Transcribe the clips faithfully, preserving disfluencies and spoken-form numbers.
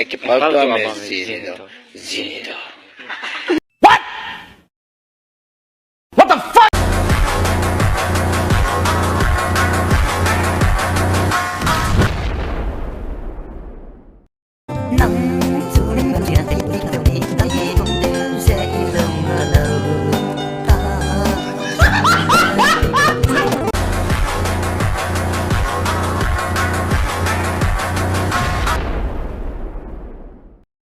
Kepaltuame Zinido, Zinido. What? What the fuck?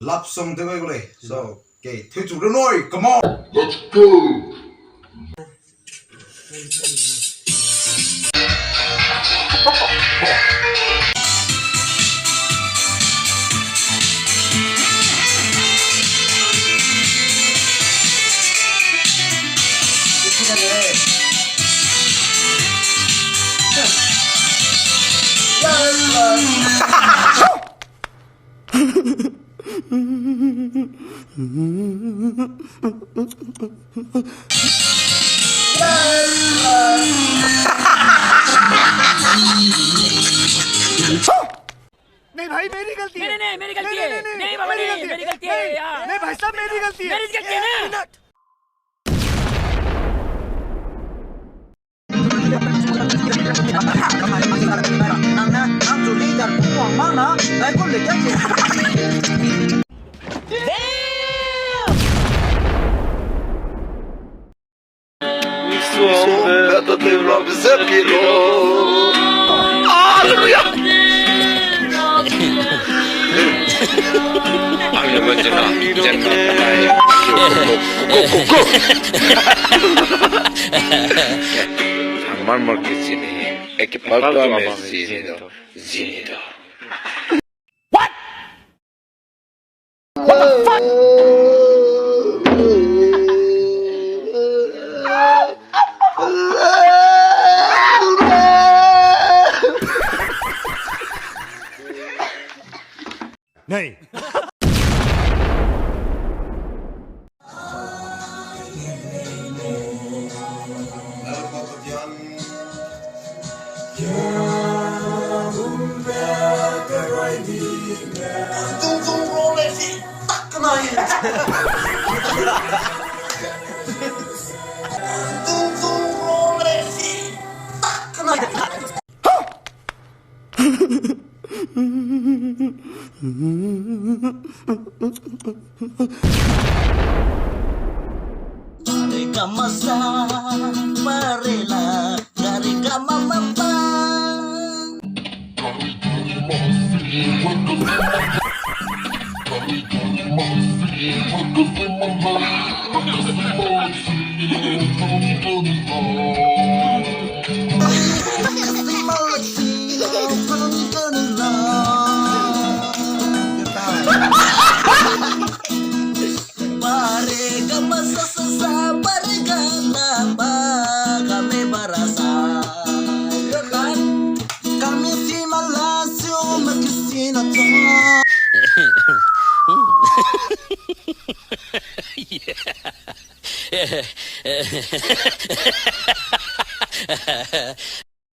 Love song tew gai gu lei. So, okay, tewchu lu noi, come on. Let's go. नहीं भाई, मेरी गलती नहीं, है। नहीं, नहीं, मेरी गलती नहीं, है। नहीं, नहीं, नहीं, नहीं, बाबा, मेरी नहीं, गलती मेरी है। गलती है, नहीं, यार। नहीं भाई साहब, मेरी गलती है। मेरी गलती है ना। एक minute. Hallelujah! What? What the fuck? नहीं।